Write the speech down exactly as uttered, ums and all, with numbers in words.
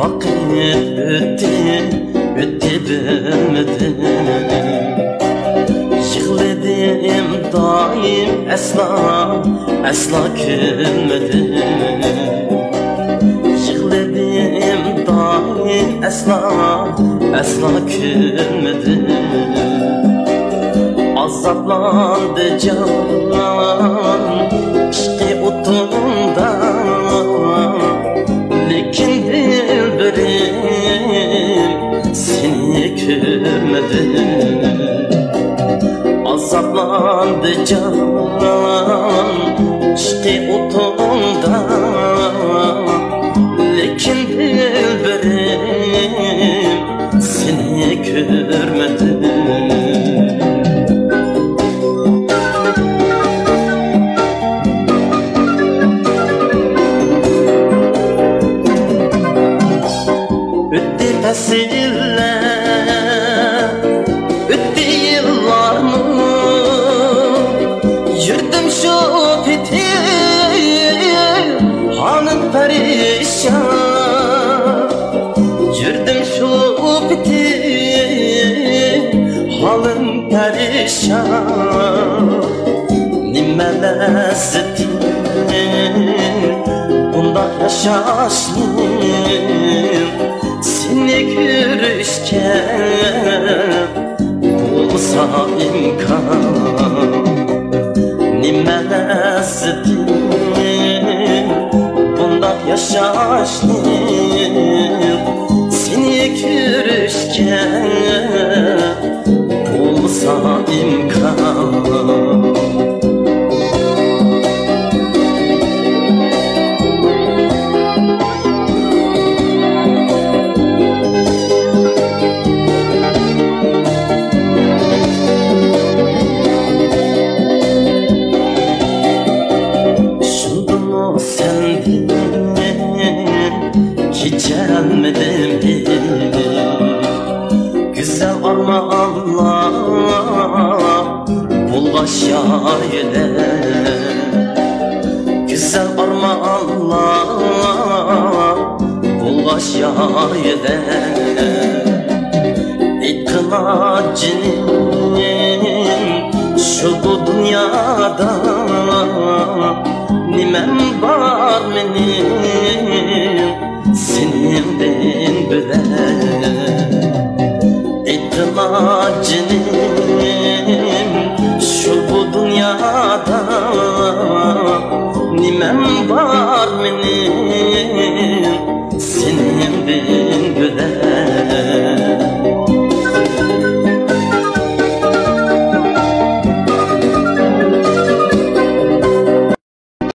ۋاقىت ئۆتتى، ئۆتتى بىلمىدىم. يىغلىدىم دائىم، ئەسلا، ئەسلا كۈلمىدىم. يىغلىدىم دائىم، ئەسلا، ئەسلا كۈلمىدىم. ئازابلاندى جان، ئىشقى ئوتۇڭدا، لېكىن دىلبىرىم، سېنى كۆرمىدىم. ئازابلاندى جان، ئىشقى ئوتۇڭدا، لېكىن دىلبىرىم، سېنى كۆرمىدىم. ئۆتتى پەسىللەر، ئۆتتى يىللارمۇ، يۈردۈم شۇ پېتى ھالىم پەرىشان. يۈردۈم شۇ پېتى ھالىم پەرىشان. نېمە لەززىتى بۇنداق ياشاشنىڭ، سېنى كۆرۈشكە بولسا ئىمكان. نېمە لەززىتى بۇنداق ياشاشنىڭ، سېنى كۆرۈشكە بولسا ئىمكان. شۇندىمۇ سەندىن كېچەلمىدىم ھېلى. گۈزەل ئارمانلار بولغاچ يايىلى، گۈزەل ئارمانلار بولغاچ يايىلى. ئېيتقىنا جېنىم، شۇ بۇ دۇنيادا نېمەم بار مېنىڭ؟ سېنىڭدىن بۆلەك. ئېيتقىنا جېنىم، شۇ بۇ دۇنيادا نېمەم بار مېنىڭ؟ سېنىڭدىن بۆلەك.